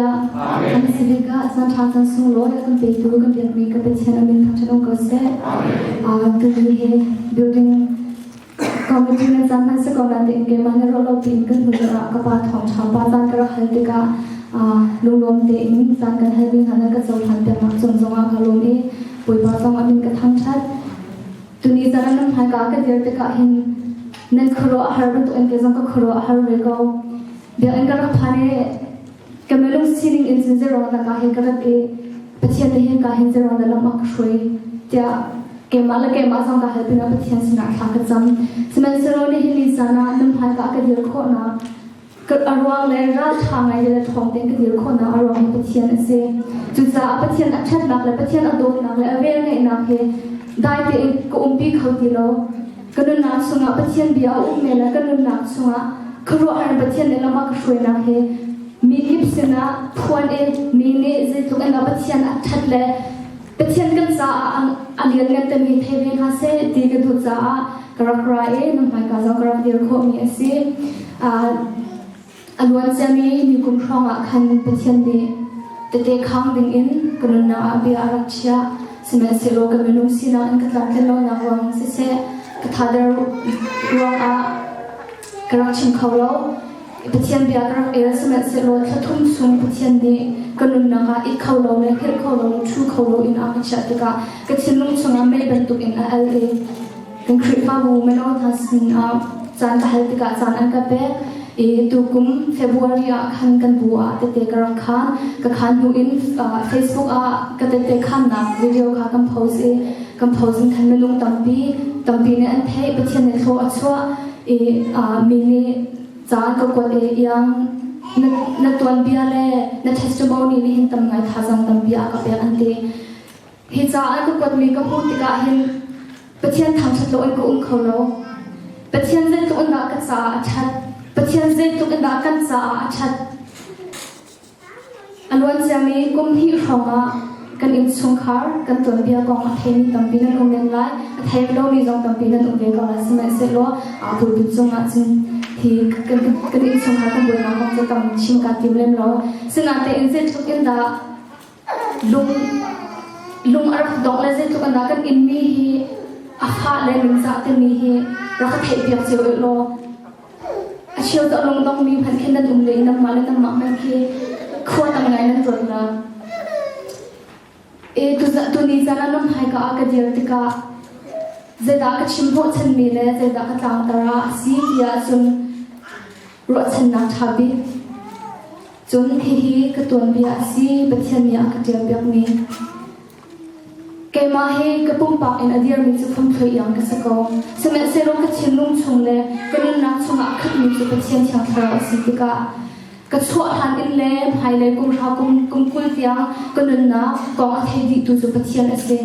Hallelujah. Amen. An si bik ah caan ṭha caan sunglawi a kan petu kan biakmi ka Pathian a min thangṭhat um ko seh. Amen. Tuni hi building committee na caan hman si ko na tein keimah nih ruah lo piin kan hnu ah ka pa thawngṭha pa caan ka rak hal tikah lunglawm tein caan kan halmi hna na ka cohlan piaknak cung zongah ka lawm i Bawipa zong a min ka thangṭhat. Tuni zan nan hmaika ka dir tikah hin nan khuaruah a har bantuk in kei zong ka khuaruah a har ve ko. Biakinn ka rak phan i ka minung sining in cun zeruang dah ka hi ka rat i Pathian nih hin ka hin zeruang dah lam a ka hruai tiah keimah le keimah zong ka hal pinah Pathian sinah thla ka cam. Sihmanhsehlaw nihin ni caan ah nan hmaika ka dir khawhnak a ruang le ralṭha ngai le ṭhawng tein ka dir khawhnak a ruang hi Pathian a si. Cucaah Pathian a ṭhatnak le Pathian a dawtnak le a velngeihnak hi dai tein ka umpi kho ti lo. Ka nunnak chungah Pathian bia a um men le ka nunnak chungah khuaruahhar Pathian nih lam a ka hruainak hi mi kip sinah phuan i mi nih zeitluk in dah Pathian a ṭhat le Pathian kan caah a lianngan timi thei ve hna seh ti ka duh caah ka rak ra i nan hmaika zong ka rak dir khawhmi a si. A luan ciami ni kum hrawng ah khan Pathian nih tete khang dingin ka nunnak ah bia a rak chiah. Sihmanhsehlaw ka minung sinak in ka tlamtlin lonak ruang siseh, ka thader ruangah ka rak chim kho lo. Pathian bia ka rak el sihmanhsehlaw thla thum chung Pathian nih ka nunnak ah it kho lo le hngilh kho lo le ṭhu kho lo in a ka chiah tikah ka thinlung chungah mei bantukin a al i kan Khrihfabu mino hna sinah caan ka hal tikah caan an ka pek i tukum February ah khan kan bu ah tete ka rak khaan. Ka khaan hnu in Facebook ah ka tete khaannak video kha kan post i kan post in khan minung tampi tampi nih an theih. Pathian nih thlaw a chuah i mi nih caan ka kuat i iang na, na tuanbia le na testimony nih hin tam ngai thazaang tampi a ka pek an ti. Hi ca an ka kuatmi ka hmuh tikah hin Pathian thangṭhat lo in ka um kho lo. Pathian zeitluk in dah ka caah a ṭhat? Pathian zeitluk in dah kan caah a ṭhat? A luanciami kum hnih hrawngah kan innchungkhar kan tuanbia kong a theimi tampi nan um men lai. A thei lomi zong tampi nan um ve ko lai. Sihmanhsehlaw pulpit cungah cun hi kan, kan innchungkhar kan buainak kong cu tam chim kaa tim lem lo. Sinain zeitluk in dah lung lung a rak dongh le zeitluk in dah kan inmi hi a fah le ningzah timi hi rak ka theihpiak cio u law A cheu cu a lungdongmi hmanh khin nan um le nangmah le nangmah hmanh khi khua tam ngai nan ruat na. E tuni caan ah nan hmaika ah ka dir tikah zeidah ka chim hnawhchanmi le zeidah ka tlangtar ah a si ti ahcun ruahchannak ṭha bik. Cun hihi ka tuanbia a si Pathian nih a ka ṭialpiakmi. Keimah hi ka pumpak in a dirmi cu fungthlui iang ka si ko. Sihmanhsehlaw ka thinlung chung le ka nunnak chungah a khatmi cu Pathian Thiang Thlarau a si tikah ka chuah hlan in le hmailei kum hra kum, kum 20 tiang ka nunnak kong a thei dihtu cu Pathian a si.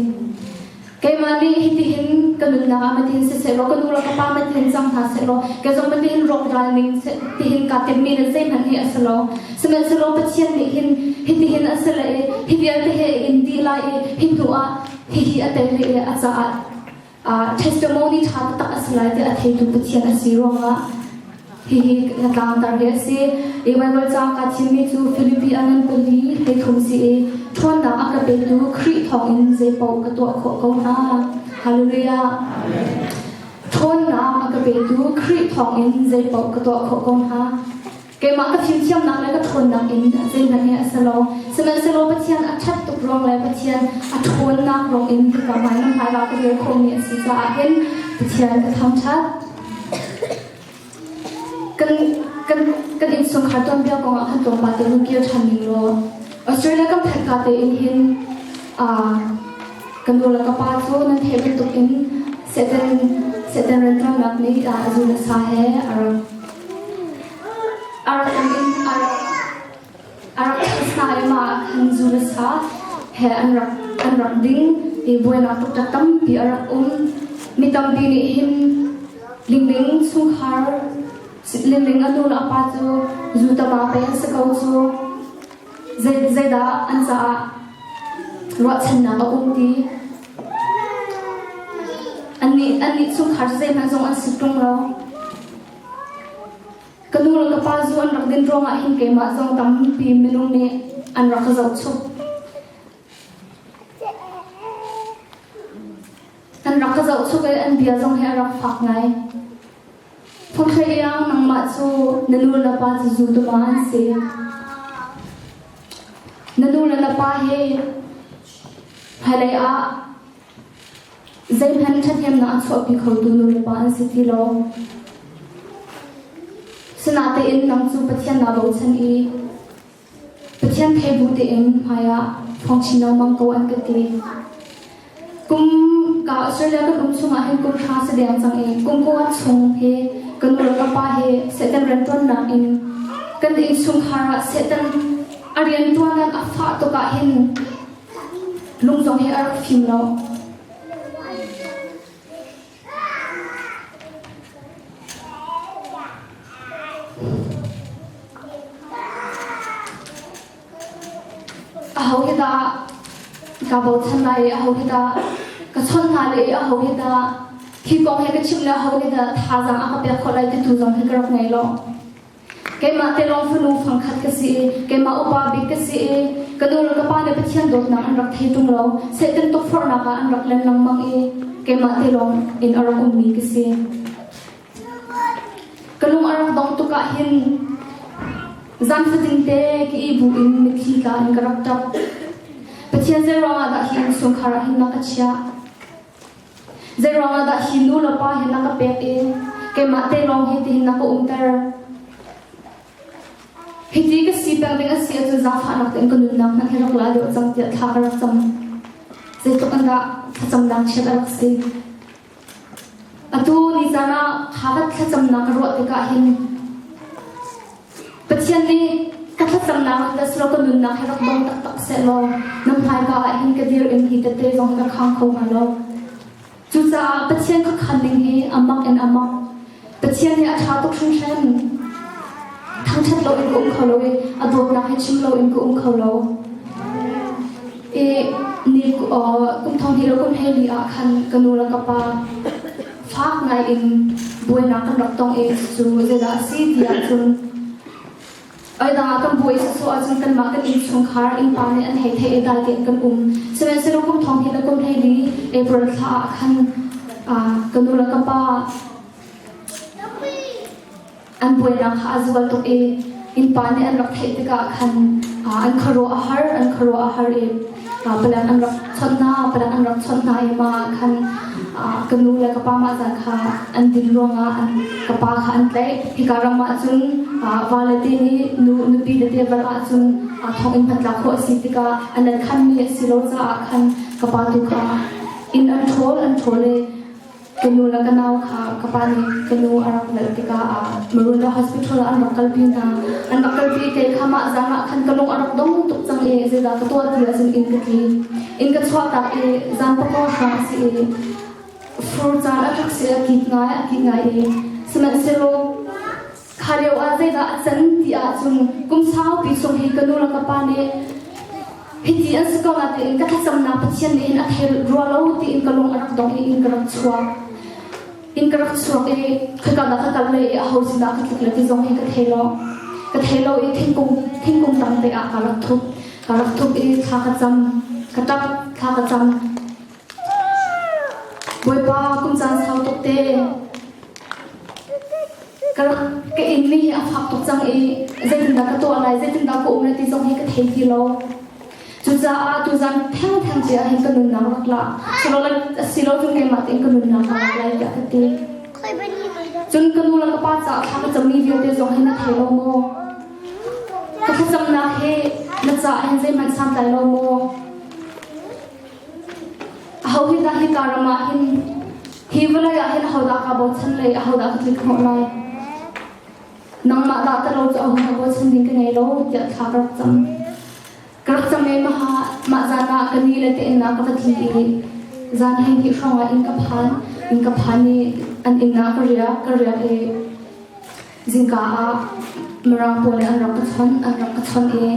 Keimah nih hitihin ka nunnak ah matihin siseh law ka nu le ka pa matihin cang hna seh law kei zong matihin rawkral ning tihin kaa timmi le zeihmanh hi a si lo. Sihmanhsehlaw Pathian nih hin hitihin a si le i hi vialte he in dih lai i hi hnu ah hihi a tel rih i a caah testimony ṭha taktak a si lai tiah a theitu Pathian a si ruangah hihi na tlangtar hi a si. I Baibal ca kaa thimmi cu Filipi ah nan pali 13 si i ṭhawnnak a ka petu Khrih thawngin zeipaoh ka tuah khawh ko hna. Hallelujah. Ṭhawnnak a ka petu Khrih thawngin zeipaoh ka tuah khawh ko hna. Keimah ka fimthiamnak le ka ṭhawnnak in zeihmanh hi a si lo. Sihmanhsehlaw Pathian a ṭhat tuk ruang le Pathian a ṭhawnnak ruang in hika hmai na hmai ka dir khawhmi a si caah hin Pathian ka thangṭhat. Kan kan kan innchungkhar tuanbia kong ah khan tlawmpal te hun kir ṭhan ning law Australia kan phanh ka tein hin ka nu le ka pa cu nan theih bantuk in Satan Satan rianṭuannak nih zu le sa he a rak A rak um in a rak a rak test hna i mah ah khan zu le sa he an rak an rak ding i buainak tuktak tampi a rak um. Mi tampi nih hin lingling chungkhar lingling a nu le a pa cu zu tama pei an si ko cu zei zeidah an caah ruahchannak a um ti annih annih chungkhar cu zeihmanh zong an si ṭung lo. Ka nu le ka pa zu an rak din ruangah hin keimah zong tampi minung nih an rak ka zoh chuk. An rak ka zoh chuk i an bia zong hi a rak fak ngai. Phungthlei iang nangmah cu na nu le na pa cu zu tuma an si. Na nu le na pa hi hmailei ah zeihmanh ṭhathnemnak a chuahpi khotu nu le pa an si ti lo. Sinatein nang cu Pathian naa bochan i Pathian thei bu tein hmaiah thawng chin lengmang ko an ka ti. Kum ka Australia kan um chungah hin kum hra si deng cang i kum kua chung hi ka nu le ka pa hi Satan rianṭuannak in kan innchungkhar ah Satan a rianṭuanan a fah tuk ah hin lung zong hi a rak fim lo. Aho hi dah ka bochan lai i aho hi dah ka chawnh hna lai i aho hi dah hi kong hi ka chimh le aho nih dah thazaang a ka pek khawh lai ti tu zong hi ka rak ngei lo. Keimah te lawng fanu fangkhat ka si i keimah upa bik ka si i ka nu le ka pa nih Pathian dawtnak an rak thei ṭung lo. Satan tukforhnak ah an rak len lengmang i keimah te lawng in a rak ummi ka si. Ka lung a rak dong tuk ah hin zan fatin te ka ih bu in mitthli tla in ka rak ṭap. Pathian zei ruangah dah hi innchungkhar ah hin na ka chiah? Zei ruangah dah hi nu le pa hi na ka pek i keimah te lawng hi tihin na ka umter? Hiti ka si peng ding a si ahcun zaangfahnak tein ka nunnak hmanh hi rak la deuh cang tiah thla ka rak cam. Zeitluk in dah thlacamnak chiat a rak si. Atu ni caan ah kha ka thlacamnak ka ruah tikah hin Pathian nih ka thlacamnak rak dah selaw ka nunnak hi rak dong taktak sehlaw na hmaika ah hin ka dir in hi tete zong hi ka khang kho hnga lo. Cucaah Pathian khuakhan ning hi a mak in a mak. Pathian hi a ṭha tuk hringhran. Thangṭhat lo in ka um kho lo i a dawtnak hi chim lo in ka um kho lo. I ni kum thong hnih le kum hleili ah khan ka nu le ka pa fak ngai in buainak kan rak tong i cu zeidah a si ti ahcun Oidang ah kan buai sawsawh ahcun kanmah kan innchungkhar innpa nih an hei theih i dai tein kan um. Sihmanhsehlaw kum thong hnih le kum 14 April thla ah khan ka nu le ka pa an buainak kha a zual tuk i innpa nih an rak theih tikah khan an khuaruah a har an khuaruah a har i palek an rak chawnh hna palek an rak chawnh hna i mah ah khan ka nu le ka pa mah zan kha an din ruangah an ka pa kha an tlaih hika ram ah cun va le te nih nu nupi le te val ah cun thonginn hmantlak khawh a si tikah an an khanmi a si lo caah khan ka pa tu kha inn an ṭhawl an ṭhawl i Ka nu le ka nau kha ka pa nih ka nu a rak velh tikah Marunda Hospital ah an rak kalpi hna. An rak kalpi kei kha mah zan ah khan ka lung a rak dong tuk cang i zeidah ka tuah ti ahcun inn ka tli. Inn ka chuah tak i zan pakua hrawng a si i fur caan a rak si a kik ngai a kik ngai i sihmanhsehlaw kha lio ah zeidah a can ti ahcun kum saupi chung hi ka nu le ka pa nih hiti an si ko na tiin ka thlacamnak Pathian nih hin a thei rua lo tiin ka lung a rak dong i inn ka rak chuak inn ka rak chuak i khika dah ka kal le i aho sinah ka tlik le ti zong hi ka thei lo ka thei lo i thingkung thingkung tang te ah ka rak thup ka rak thup i thla ka cam ka tap thla ka cam Bawipa kum caan sau tuk te ka rak ka inn mi hi a fak tuk cang i zeitindah ka tuah lai zeitindah ka um lai ti zong hi ka thei ti lo cucaah tuzan thengtheng te ah hin ka nunnak rak la silo cun keimah tein ka nunnak ka rak lai tiah ka ti cun ka nu le ka pa caah thla ka cammi vialte zong hi na thei lo maw ka thlacamnak hi na caah hin zeihmanh santlai lo maw Aho hi dah hika ram ah hin hi vawlei ah hin ahodah kaa bochan lei ahodah ka tlik hnawh lai? Nangmah dah ka lo cu aho ka bochan ding ka ngei lo tiah thla ka rak cam. Ka rak cam i maha mah zan ah ka ni le te inn ah ka va tli i zan hei hnih hrawng ah inn ka phan. Inn ka phan i an inn ah ka riak ka riak i Zingka ah Mirang pawl nih an rak ka chawnh, an rak ka chawnh i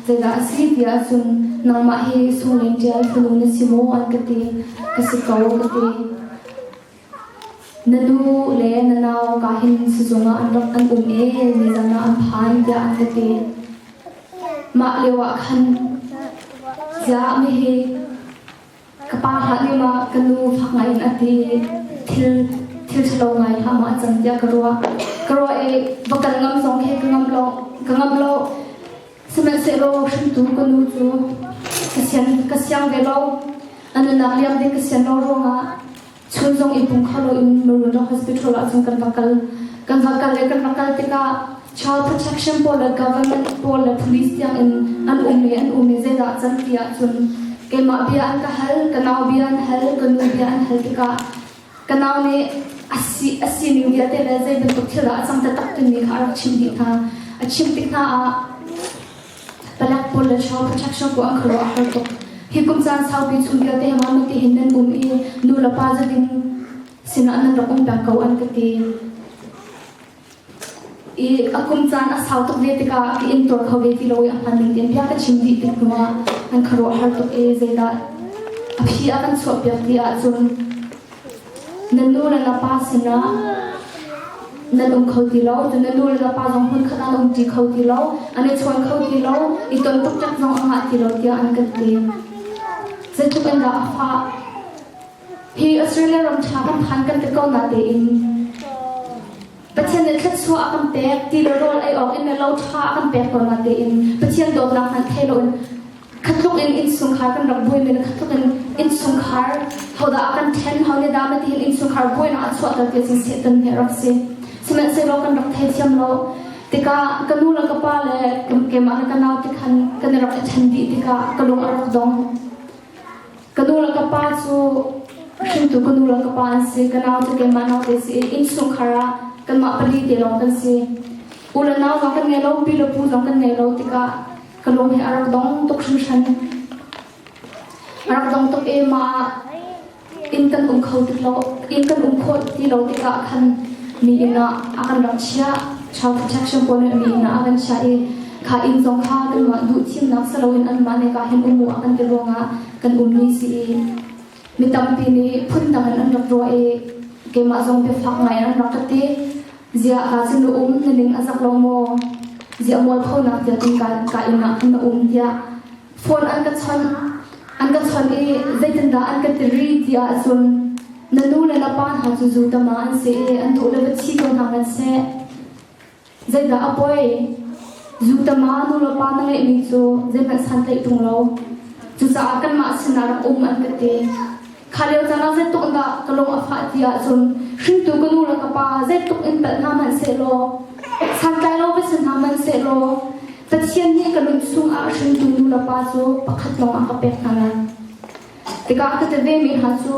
zeidah a si ti ahcun nangmah hi Sunglen Ṭial fanu na si maw an ka ti. Ka si ko ka ti. Na nu le na nau ka hin sizung ah an rak an um i nizan ah an phan tiah an ka ti. Mah lio ah khan ziah mi hi ka pa hlah nih ma ka nu fak ngai in a ti thil thil ṭhalo ngai hlah ma a cang tiah ka ruah. Ka ruah i va kal ngam zong khi ka ngamh lo ka ngamh lo. Sihmanhsehlaw hringtu ka nu cu ka sian ka siang ve lo. A nunnak liam ding ka sian lo ruangah chun zong i pung kho loin Maroon Hospital ah cun kan va kal. Kan va kal i kan va kal tikah child protection pawl le government pawl le police tiang in an um i an um i zeidah can ti ahcun keimah bia an ka hal, ka nau bia an hal, ka nu bia an hal tikah ka nau nih a si a sining vialte le zei bantuk thil dah a cang taktak timi kha a rak chimh dih hna. A chimh tik hna ah Palek pawl le child protection pawl an khuaruah a har tuk. Hi kum caan saupi chung vialte hi mah ti hin nan um i nu le pa zat in sinah nan rak um peng ko an ka ti. I a kum caan a sau tuk ve tikah ka intuar kho ve ti lo i a hman ning tein bia ka chim dih tik hnuah an khuaruah har tuk i zeidah a phi a kan chuahpiak ti ahcun Na nu le na pa sinah nan um kho ti lo, cun na nu le na pa zong hmunkhat ah an umṭi kho ti lo, an i chawn kho ti lo, i ton tuktak zong a ngah ti lo tiah an kan ti. Zeitluk in dah a fah. Hi Australia ram ṭha kan phan kan ti ko na tein Pathian nih thluachuah a kan pek, ti le rawl ei awk in le lo ṭha a kan pek ko na tein Pathian dawtnak hmanh thei loin Khatluk in innchungkhar kan rak buaimi le khatluk in innchungkhar hodah a kan ṭhen, ho nih dah mati hin innchungkhar buainak a chuahter ti cu Satan nih a rak si. Sihmanhsehlaw kan rak theithiam lo. Tikah ka nu le ka pa le keimah le ka nau ti khan kan i rak i ṭhen dih tikah ka lung a rak dong. Ka nu le ka pa cu hringtu ka nu le ka pa an si. Ka nau cu keimah nau te si i innchungkhar ah kanmah pali te lawng kan si. U le nau zong kan ngei lo, pi le pu zong kan ngei lo tikah Ka lung hi a rak dong tuk hringhran. A rak dong tuk i mah inn kan um kho tik lo, inn kan um khawh ti lo tikah khan mi inn ah a kan rak chiah. Child protection pawl nih mi inn ah a kan chiah i kha inn zong kha kanmah duh thimnak si loin anmah nih ka hin um u a kan ti ruangah kan ummi si i mi tampi nih phundang in an rak ruah i keimah zong biafak ngai in an rak ka ti. Ziah ka cu na um na ning a zak lo maw? Ziah mualphonak tiah tin ka ka inn ah khan na um tiah phone an ka chawnh an ka chawnh i zeitindah an ka tiri tiah cun na nu le na pa hna cu zu tama an si i an duh le va thi ko hna ngat seh. Zeidah a poi? Zu tama nu le pa na ngeihmi cu zeihmanh santlaih tung lo. Cucaah kanmah sinah rak um an ka ti. Kha lio caan ah zeitluk in dah ka lung a fah ti ahcun hringtu ka nu le ka pa zeitluk in palh hna hmanh sehlaw santlai lo va si hna hmanh sehlaw Pathian nih ka nun chungah hringtu nu le pa cu pakhat lawng a ka pek hna lai. Tikah ka ti ve mi hna cu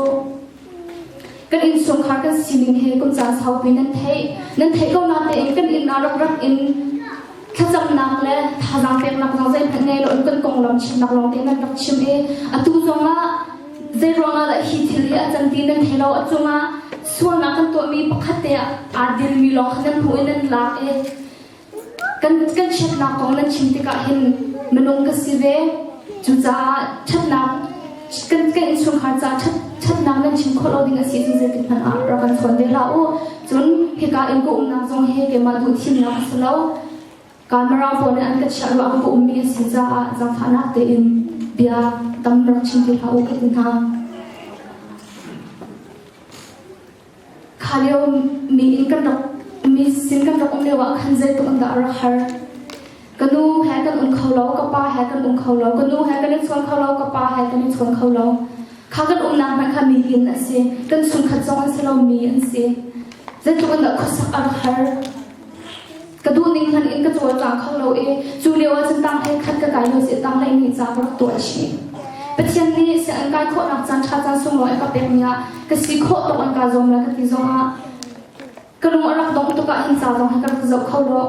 kan innchungkhar kan sining he kum caan saupi nan theih nan theih ko natein kan inn ah rak rak in thlacamnak le thazaang peknak zong zeihmanh ngei loin kan konglam chimnak lawng te nan rak chim i atu zongah zei ruangah dah hi thil hi a can ti nan thei lo a cungah sualnak kan tuahmi pakhat te aa dilmi lawng kha nan hmuh i nan lak i kan kan chiatnak kong nan chim tikah hin minung ka si ve cucaah ṭhatnak kan kan innchungkhar ca ṭhatnak nan chim khawh lo ding a si cu zeitik hmanh ah rak kan chawn ve hlah u cun hika in ka umnak zong hi keimah duh thimnak a si lo camera pawl nih an ka chiah ruang ka ummi a si caah zaangfahnak tein bia tam rak chim ti hlah u ka ti hna Kha lio mi in kan rak mi sin kan rak um lio ah khan zeitluk in dah a rak har. Ka nu he kan um kho lo, ka pa he kan um kho lo, ka nu he kan i chawn kho lo, ka pa he kan i chawn kho lo. Kha kan umnak hmanh kha mi inn a si. Kan chungkhat zong an si lo mi an si. Zeitluk in dah khuasak a rak har. Ka duhning hmanh in ka cawlcang kho lo i cu lio ah cun tang hlei khat ka kai lio si tang hlei hnih ca ka rak tuah chih. Pathian nih sianginn kai khawhnak caan ṭha caan sunglawi a ka pekmi ah ka si khawh tawk an ka zuam lai ka ti zongah ka lung a rak dongh tuk ah hin ca zong hi ka rak zoh kho lo.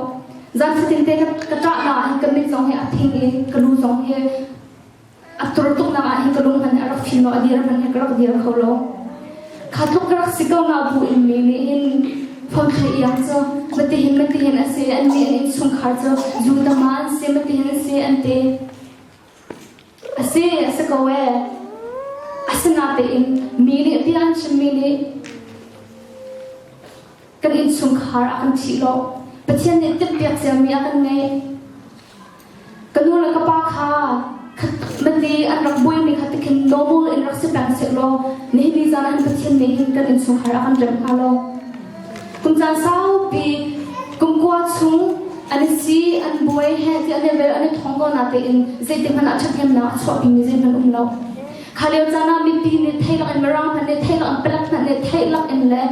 Zan fatin te ka ṭah na ah hin ka mit zong hi a phing i ka lu zong hi a tur tuknak ah hin ka lung hmanh a rak fim lo a dir hmanh hi ka rak dir kho lo kha tluk ka rak si ko na bu in mi nih hin phone thei iang cu matihin matihin a si an nih an innchungkhar cu zu tama an si matihin a si an ti a si a si ko e asinatein mi nih bia an chimmi nih kan innchungkhar a kan thih lo Pathian nih timhpiak ciami a kan ngeih Ka nu le ka an rak buaimi kha tikhin normal in rak si peng sehlaw nihin ni zan ah hin Pathian nih hin kan innchungkhar a kan remh hnga lo. Kum caan saupi kum kua chung an i si an buai he ti an i vel an i thong ko na tein zeiti hmanh ah ṭhathnemnak a chuahpimi zeihmanh um lo. Kha lio caan ah mipi nih theilak in mirang hmanh nih theilak in palek hmanh nih theilak in le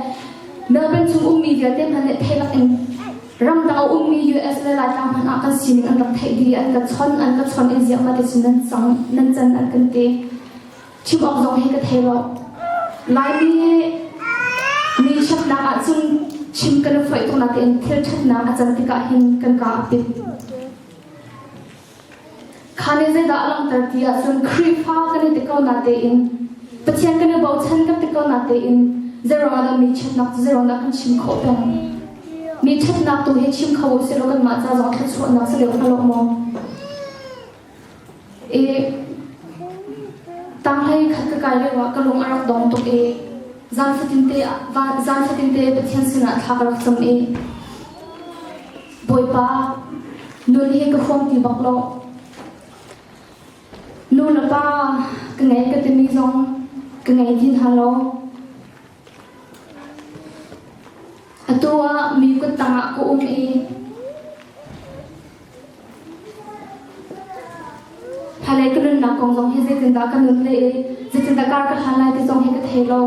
Melbourne chung ummi vialte hmanh nih theilak in ramdang a ummi US le Laitlang hmanh ah kan sining an rak theih dih an ka chon an ka chon i ziah ma ti cun nan cang nan can an kan ti. Chim awk zong hi ka thei lo. Laimi hi mi ṭhatnak ahcun chim kan i foih tuk natein thil ṭhatnak a can tikah hin kan kaa a pit. Kha nih zeidah a langhter ti ahcun Khrihfa kan i ti ko natein Pathian kan i bochan kan ti ko natein zeiruang ah dah mi ṭhatnak cu zeiruang dah kan chim khawh peng? Mi ṭhatnak tu hi chim kho u sih law kanmah ca zong thluachuahnak si lio hnga lo maw? I tanghlei khat ka kai lio ah ka lung a rak dong tuk i zan fatin te zan fatin te Pathian sinah thla ka rak cam i Bawipa nun hi ka huam ti bak lo. Nu le pa ka ngei ka timi zong ka ngei ti hna lo. Atu ah mi kut tangah ka um i Hmailei ka nunnak kong zong hi zeitindah ka nun lai i zeitindah kar ka hlan lai ti zong hi ka thei lo.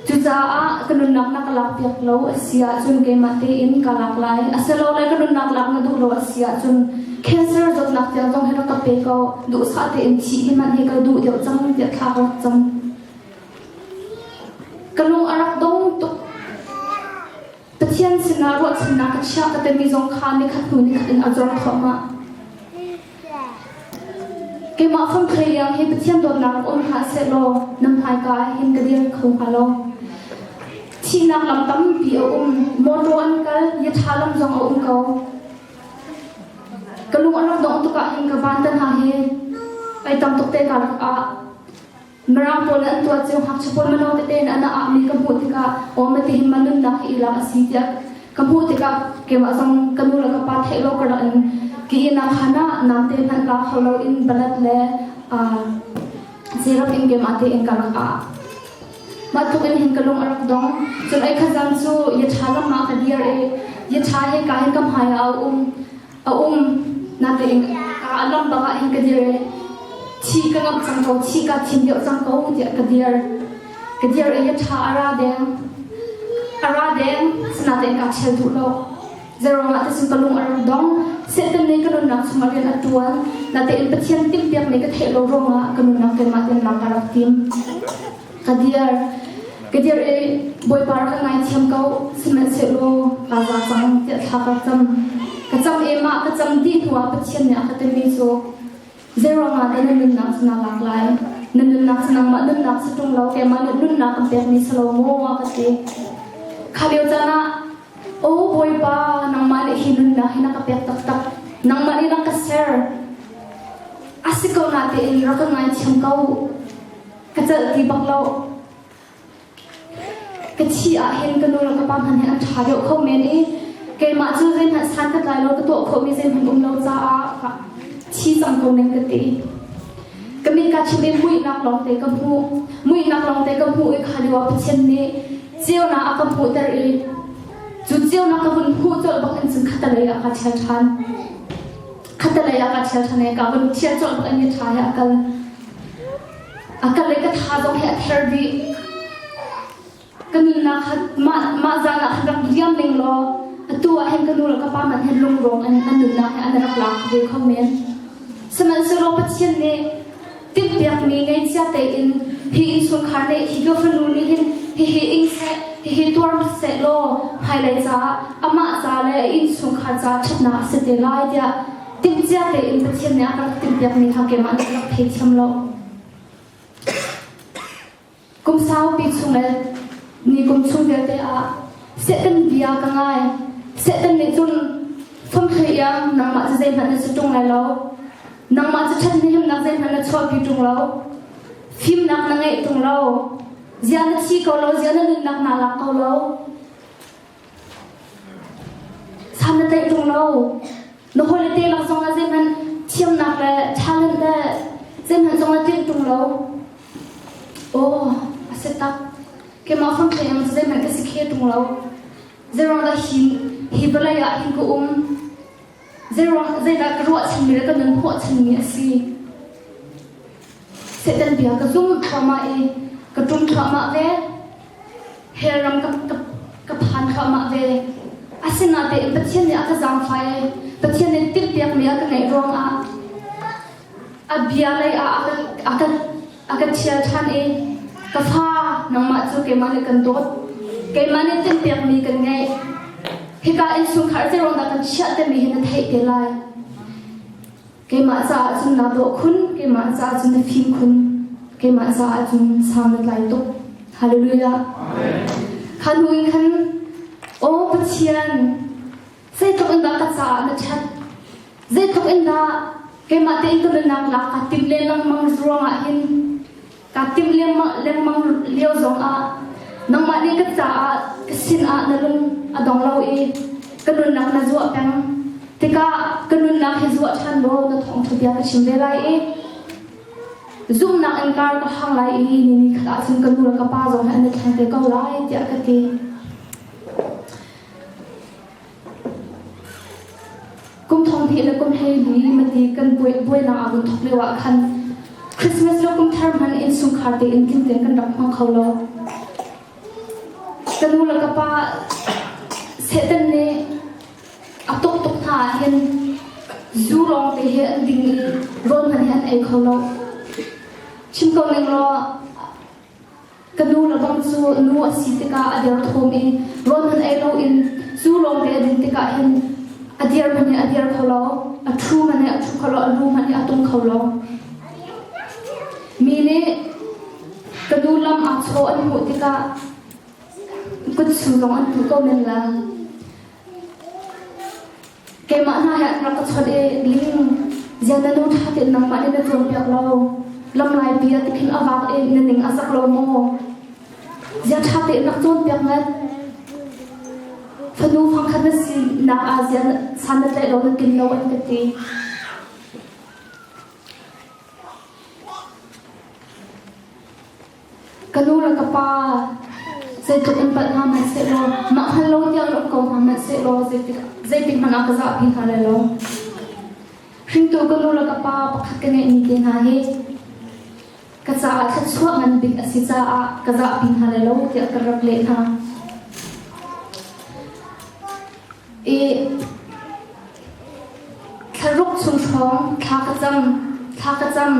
Cucaah ka nunnak na ka lakpiak lo a si ahcun keimah tein ka lak lai. Asilole ka nunnak lak na duh lo a si ahcun cancer zawtnak tiang zong hi rak ka pe ko. Duhsah tein thih hi hmanh hi ka duh deuh cang tiah thla ka rak cam. Ka lung a rak dong tuk. Pathian sinah ruahchannak ka chiah ka timi zong kha nikhat hnu nikhat in a zor thluahmah. Keimah fangthei liang hi Pathian dawtnak um hlah sehlaw nan hmaika ah hin ka dir kho hnga lo. Thihnak lam tampi a um, mawṭaw an kal, yatha lam zong a um ko. Ka lung a rak dongh tuk ah hin ka van te hna hi ai tam tuk te ka rak ah. Mirang pawl an tuah cio ngakchia pawl mino tete in an ah mi ka hmuh tikah aw mati hin ma nunnak hi ilak a si tiah ka hmuh tikah keimah zong ka nu le ka pa theih lo ka rak in ki ina khan ah namte hmanh la kho lo in balat le zirap in keimah te in ka rak ah mah tluk in hin ka lung a rak dong cun ai khazan cu yatha lam ah ka dir i yatha he ka hin ka hmai ah a um a um natein ka alam bang ah hin ka dir i thi ka ngamh cang ko thi ka thim deuh cang ko tiah ka dir ka dir i a ṭha a ra deng a ra deng sinatein ka ṭhial duh lo zeiruangah ti cun ka lung a rak dong Satan nih ka nunnak chungah rian a ṭuan natein Pathian timhpiak mi ka theih lo ruangah ka nunnak keimah tein lak ka rak tim ka dir ka dir i Bawipa rak ka ngaithiam ko sihmanhsehlaw kaa za cang tiah thla ka cam ka cam i mah ka cam dih hnuah Pathian nih a ka timi cu zeiruangah dah na nunnak cu naa lak lai na nunnak cu nangmah nunnak si ṭung lo keimah nih nunnak kan pekmi si lo maw a ka ti kha lio caan ah Aw Bawipa nangmah nih hi nunnak hi na ka pek taktak nangmah nih na ka ser a si ko natein rak ka ngaithiam ko Ka celh ti bak lo. Ka thi ah hin ka nu le ka pa hmanh hin an ṭha deuh kho men i keimah cu zeihmanh san ka tlai lo ka tuah khawhmi zeihmanh um lo caah thi cang ko ning ka ti. Ka min ka chim i muihnak lawngte ka hmuh. Muihnak lawngte ka hmuh i kha lio ah Pathian nih ceunak a ka hmuhter i cu ceunak ka vun hmuh colh bak in cun khatalei ah ka ṭhial ṭhan. Khatalei ah ka ṭhial ṭhan i ka vun ṭhial colh bak in mi ṭha he a kal. A ka le ka tha zong hi a ther dih. Ka nunnak kha mah mah zan ah khan rak liam ning law atu ah hin ka nu le ka pa man hin lungrawng in an nunnak hi an rak lak ve kho men. Sihmanhsehlaw Pathian nih timhpiakmi ngeichia tein hi innchungkhar nih hi ka fanu nih hin hihi ing seh hihi tuar seh law hmailei caah amah ca le a innchungkhar ca ṭhatnak a si te lai tiah Timhcia tein Pathian nih a ka rak timhpiakmi kha keimah nih ka rak theithiam lo. Kum saupi chung le ni kum chung vialte ah Satan bia ka ngai. Satan nih cun famthei iang nangmah cu zeihmanh na si ṭung lai lo. Nangmah cu ṭhathnemnak zeihmanh na chuahpi ṭung lo. Fimnak na ngeih ṭung lo. Zia na thi ko lo, zia na nunnak naa lak ko lo. San na tlaih ṭung lo. Na hawile te lak zongah zeihmanh thiamnak le talent le zeihmanh zongah tlinh ṭung. lo. Aw, a si tak. Keimah fang thei zeihmanh ka si khe ṭung lo. Zeiruang dah hi hi vawlei ah hin ka um? Zeiruang zeidah ka ruahchanmi le ka nun hnawhchanmi a si? Satan bia ka zum thluahmah i ka ṭum thluahmah ve. Hell ram ka, ka, ka phan thluahmah ve. Asinain Pathian nih a ka zaangfah i Pathian nih timhpiakmi a ka ngeih ruangah a bia lei ah a ka, a ka, a ka ṭhial ṭhan i ka fa nangmah cu keimah nih kan dawt. Keimah nih timhpiakmi kan ngeih. Hika innchungkhar zeiruang dah kan chiah timi hi na theih te lai. Keimah caah cun naa dawh khun, keimah caah cun na fim khun, keimah caah cun sang na tlai tuk. Hallelujah. Kha hnu in khan, Aw Pathian, zeitluk in dah ka caah na ṭhat? Zeitluk in dah keimah tein ka nunnak lak kaa timh lengmang ruangah hin kaa timh lengmang lio zongah nangmah nih ka caah ka sinah na lung a dong lo i ka nunnak na zuah peng tikah ka nunnak hi zuah ṭhan law na thawngṭha bia ka chim ve lai i zumhnak in kar ka hang lai i ni ni khat ahcun ka nu le ka pa zong hi an i thleng te ko lai tiah ka ti. Kum thong hnih le kum 12 mati kan buainak aa vun thawk lio ah khan Christmas le kum thar hmanh innchungkhar tein tling tein kan rak hmang kho lo. Ka nu le ka pa Satan nih a tuk tuk hna ah hin zu lawng te hi an ding i rawl hmanh hi an ei kho lo. Chim ko ning law Ka nu le bang cu nu a si tikah a derthawm i rawl hmanh ei loin zu lawngte a din tikah hin a dir hmanh hi a dir kho lo, a ṭhu hmanh hi a ṭhu kho lo, a lu hmanh hi a tung kho lo. Mi nih ka nu lam aa chaw an hmuh tikah kutsu zong an tuh ko men la. Keimah hna he an rak ka chawnh i ling zian na nu ṭha tein nangmah nih na cawnpiak lo. Lamlai pi ah tikhin a vak i na ning a zak lo maw? Zia ṭha tein rak cawnpiak ngat. Fanu fangkhat na sinak ah zian san na tlaih lo na kin lo an ka ti. Ka nu le ka pa zeitluk in palh hna hmanh sehlaw mah hngal lo tiang in um ko hna hmanh sehlaw zeitik zeitik hmanh ah ka zahpi hna lai lo. Hringtu ka nu le ka pa pakhat ka ngeihmi te hna hi ka caah thluachuah ngan bik a si caah ka zahpi hna lai lo tiah ka rak leh hna. I thlaruk chung hrawng thla ka cam, thla ka cam.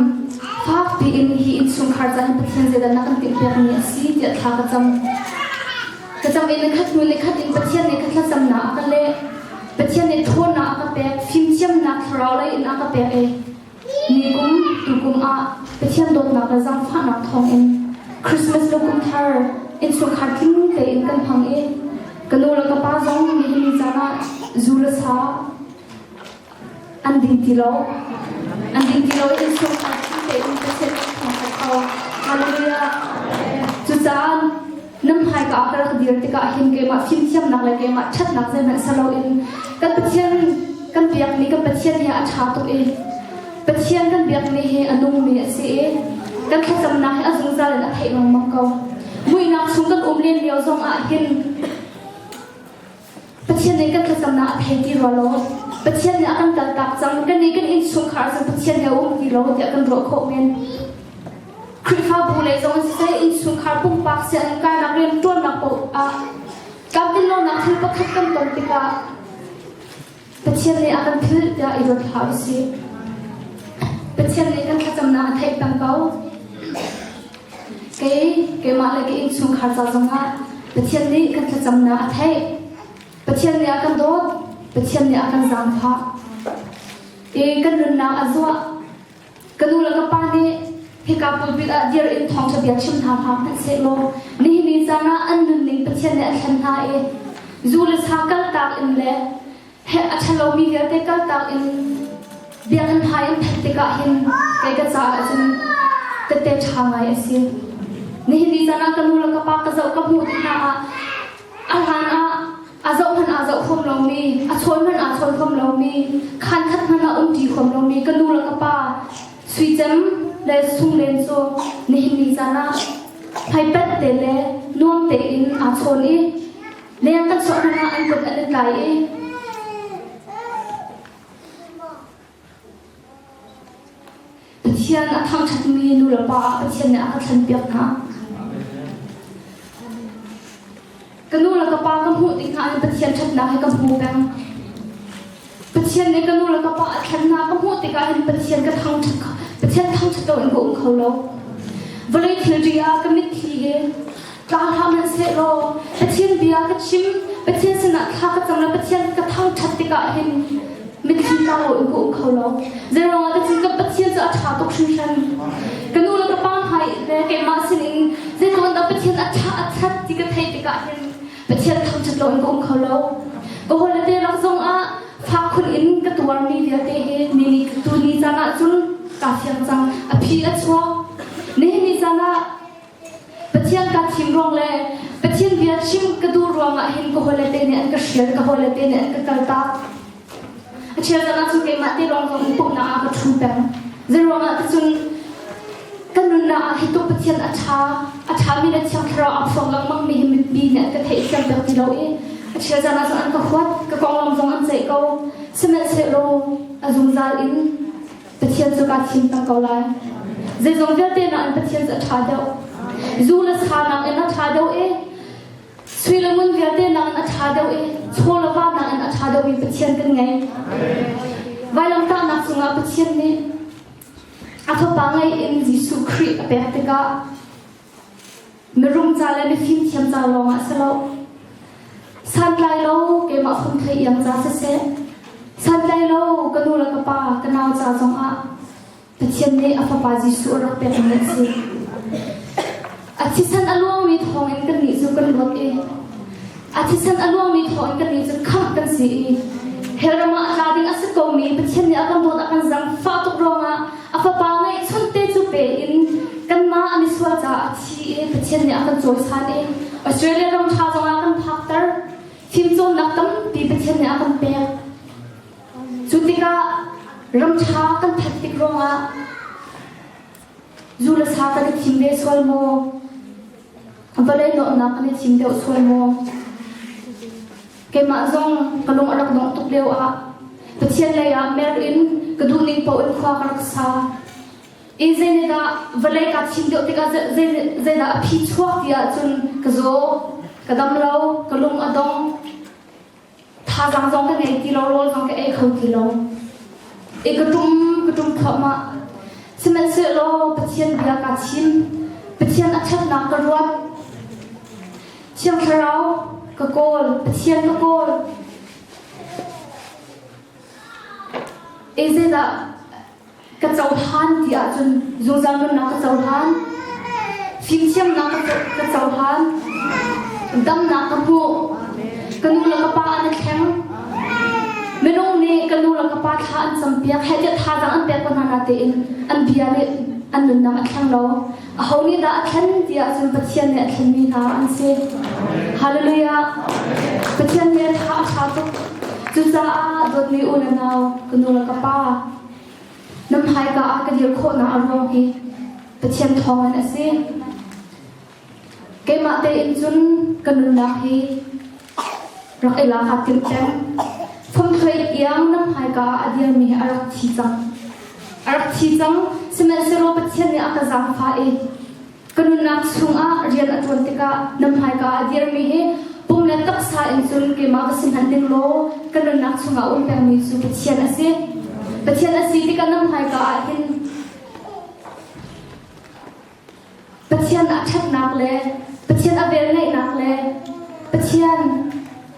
Fak piin hi innchungkhar ca hin Pathian zeidah na kan timhpiakmi a si tiah thla ka cam. Ka cam i nikhat hnu nikhat in Pathian nih ka thlacamnak a ka leh. Pathian nih ṭhawnnak a ka pek, fimthiamnak thlarau lei in a ka pek i ni kum tukum ah Pathian dawtnak le zaangfahnak thawngin Christmas le kum thar innchungkhar tling tein kan hmang i ka nu le ka pa zong nihin ni caan ah zu le sa an ding ti lo. An ding ti lo i innchungkhar tling tein Pathian kan thangṭhat kho. Hallelujah. Cucaah nan hmaika ah ka rak dir tikah hin keimah fimthiamnak le keimah ṭhatnak zeihmanh si loin kan Pathian kan biakmi kan Pathian hi a ṭha tuk i Pathian kan biakmi hi a nungmi a si i kan thlacamnak hi a zungzal in a theih lengmang ko. Muihnak chung kan um len lio zong ah hin Pathian nih kan thlacamnak a thei ti rua lo. Pathian nih a kan kaltak cang. Kan nih kan innchungkhar cu Pathian he um ti lo tiah kan ruah khawh men. Khrihfabu lei zong in siseh innchungkhar pumpak sianginn kainak rianṭuannak paoh ah tlamtlinlonak thil pakhat kan ton tikah Pathian nih a kan philh tiah i ruat hlah usih. Pathian nih kan thlacamnak a theih peng ko. Kei, keimah le ka innchungkhar ca zongah Pathian nih kan thlacamnak a theih. Pathian nih a kan dawt. Pathian nih a kan zaangfah. I kan nunnak a zuah. Ka nu le ka pa nih hika pulpit ah dir in thawngṭha bia chim hna hlah hmanhsehlaw nihin ni caan ah an nunning Pathian nih a thlen hna i zu le sa kaltak in le a ṭhalomi vialte kaltak in biakinn hmai an phanh tikah hin kei ka caah cun tette ṭha ngai a si. Nihin ni caan ah ka nu le ka pa ka zoh ka hmuh tik hna ah a hlan ah a zoh hmanh aa zoh huam lomi, a chawn hmanh aa chawn huam lomi, khaan khat hmanh ah umṭi huam lomi ka nu le ka pa Sui Cem. le Sung Len cu nihin ni caan ah hmaipanh te le nuam tein aa chawn i leng kan chuah hmanh ah an kut an i tlai i Pathian a thangṭhatmi nu le pa ah Pathian nih a ka thlenpiak hna. Ka nu le ka pa ka hmuh tik hna in Pathian ṭhatnak hi ka hmu peng. Pathian nih ka nu le ka pa a thlen hna ka hmuh tikah hin Pathian ka thangṭhat Pathian thangṭhat lo in ka um kho lo. Vawlei thilri ah ka mitthli hi tla hlah hmanhsehlaw Pathian bia ka chim, Pathian sinah thla ka cam le Pathian ka thangṭhat tikah hin mitthli tla lo in ka um kho lo. Zeiruangah ti cun kan Pathian cu a ṭha tuk hringhran. Ka nu le ka pa hmai le keimah sinin zeitluk in dah Pathian a ṭha a ṭhat ti ka theih tikah hin Pathian thangṭhat lo in ka um kho lo. Ka hawile te lak zongah fak khun in ka tuarmi vialte hi ni ni tu ni caan ah cun kaa fiang cang. A phi a chuak. Nihin ni caan ah Pathian kaa thim ruang le Pathian bia chim ka duh ruangah hin ka hawile te nih an ka hrial, ka hawile te nih an ka kaltak. A cheu caan ah cun keimah te lawng zong in pumhnak ah ka ṭhu peng. Zeiruangah ticun kan nunnak ah hi tuk Pathian a ṭha, a ṭhami le Thiang Thlarau aa phuang lengmang mi hi mipi nih an ka theihthiam piak ti lo i a cheu caan ah cun an ka huat, ka konglam zong an ceih ko. Sihmanhsehlaw a zungzal in Pathian cu kaa thim peng ko lai. Zeizong vialte nakin Pathian cu a ṭha deuh. Zu le sa nakin a ṭha deuh i Sui le ngun vialte nakin a ṭha deuh i chaw le va nakin a ṭha deuhmi Pathian kan ngei. Vailamtahnak cungah Pathian nih a Fapa ngei in Jesuh Khrih a pek tikah mirum ca le mifimthiam ca lawngah si lo santlai lo keimah fung thei iang ca siseh santlai lo ka nu le ka pa ka nau ca zongah Pathian nih a Fapa Jesuh a rak pekmi a si. A thisen a luangmi thawngin kannih cu kan luat i a thisen a luangmi thawngin kannih cu khamh kan si i hell ram ah a tla ding a si komi Pathian nih a kan dawt a kan zangfah tuk ruangah a Fapa ngeihchunte cu pe in kanmah a misual caah a thi i Pathian nih a kan cawisan i Australia ram ṭha zongah a kan phakter. Fimcawnnak tampi Pathian nih a kan pek. Cu tikah ram ṭha kan phanh tik ruangah zu le sa kan i thim ve sual maw? Vawlei dawtnak kan i thim deuh sual maw? Keimah zong ka lung a rak dongh tuk lio ah Pathian lei ah mer in ka duhning paoh in khua ka rak sa. I zeidah vawlei kaa thim deuh tikah zeidah a phi chuak ti ahcun ka zaw, ka dam lo, ka lung a dong. Thazaang zong ka ngei ti lo, rawl zong ka ei kho ti lo. I ka ṭum ka ṭum thluahmah. Sihmanhsehlaw Pathian bia kaa thim. Pathian a ṭhatnak ka ruat. Thiang Thlarau ka kawl. Pathian ka kawl. E zeidah ka cohlan ti ahcun zungzal nunnak ka cohlan. Fimthiamnak ka cohlan. Damnak ka hmuh. Ka nu le ka pa an i thleng. Minung nih ka nu le ka pa thla an campiak, heh tiah thazaang an pek ko hna natein an bia nih an nunnak a thleng lo. Aho nih dah a thlen ti ahcun Pathian nih a thlenmi hna an si. Hallelujah. Pathian nih a tha a ṭha tuk. Cucaah dawtmi u le nau, ka nu le ka pa, nan hmaika ah ka dir khawhnak a ruang hi Pathian thawngin a si. Keimah tein cun ka nunnak hi rak i lak aa timh peng. Fangthluai iang nan hmaika ah a dirmi hi a rak thi cang. A rak thi cang, sihmanhsehlaw Pathian nih a ka zaangfah i Ka nunnak chungah rian a ṭuan tikah na hmaika ah a dirmi hi pum le taksa in cun keimah ka si hmanh ning law ka nunnak chungah a um pengmi cu Pathian a si. Pathian a si tikah na hmaika ah hin Pathian a ṭhatnak le Pathian a velngeihnak le Pathian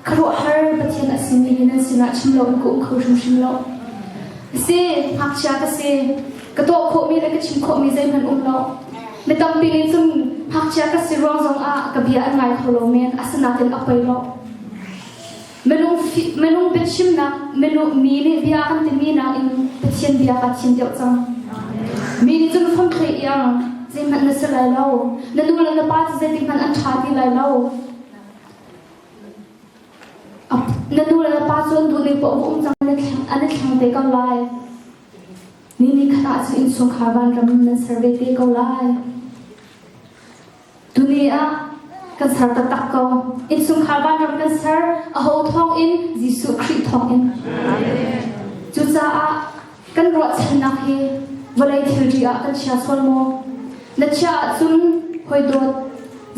khuaruahhar Pathian a simi hi nan sinah chim lo in ka um kho hrimhrim lo. Si, ngakchia ka si. Ka tuah khawhmi le ka chim khawhmi zeihmanh um lo. Mi tampi nih cun ngakchia ka si ruang zongah ka bia an ngai kho lo men, asinain a poi lo. Minung minung biachimnak minung mi nih bia kan timi nakin Pathian bia ka thim deuh cang. Mi nih cun fam thlei iang zeihmanh na si lai lo. Na nu le na pa cu zeitik hmanh an ṭha ti lai lo. Na nu le na pa cu an duh ning paoh um cang an i thleng te ko lai. Ni ni khat ah cun innchungkhar vanram nan ser ve te ko lai. Tuni ah kan ser taktak ko. Innchungkhar vanram kan ser, aho thawng in? Jesuh Khrih thawng in. Cucaah kan ruahchannak hi vawlei thilri ah kan chia sual maw? Na chia ahcun hawi dawt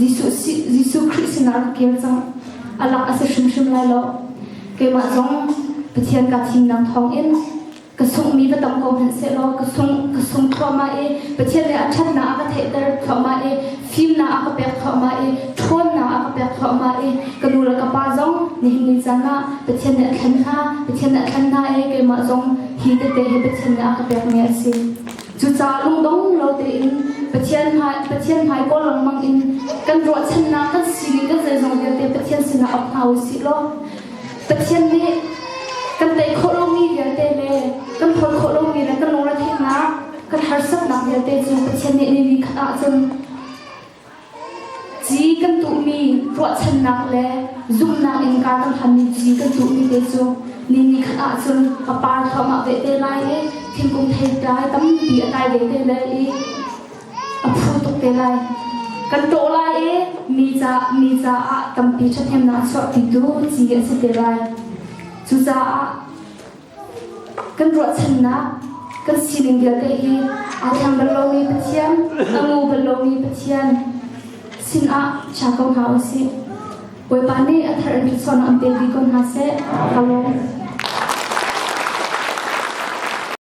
Jesuh, Jesuh Khrih sinah rak kir cang. A lak a si hrimhrim lai lo. Keimah zong Pathian ka thimnak thawngin ka sunghmi va tam ko hmanh sehlaw ka sung ka sung thluahmah i Pathian nih a ṭhatnak a ka theihter thluahmah i fimnak a ka pek thluahmah i ṭhawnnak a ka pek thluahmah i ka nu le ka pa zong nihin ni caan ah Pathian nih a thlen hna Pathian nih a thlen hna i keimah zong hi tete hi Pathian nih a ka pekmi a si. Cucaah lungdong lo tein Pathian hmai Pathian hmai kawl lengmang in kan ruahchannak kan sining kan zeizong vialte Pathian sinah ap hna u sih law Pathian nih kan tei khawh lomi vialte le kan hlawt khawh lomi le kan lungretheihnak kan harsatnak vialte cu Pathian nih ni ni khat ahcun Ci kan tuhmi ruahchannak le zumhnak in kar kan hlanmi ci kan tuhmi te cu ni ni khat ahcun a par thluahmah ve te lai i thingkung theitlai tampi a tlai ve te lai i a phu tuk te lai. Kan tawh lai i mi ca mi caah tampi ṭhathnemnak a chuahpitu ci a si te lai. Cucaah Kan ruahchannak, kan sining vialte hi aa thleng bal lomi Pathian, a ngu bal lomi Pathian sinah chia ko hna u sih. Bawipa nih a thar in thluachuahnak an pe dih ko hna seh. Ka lawm.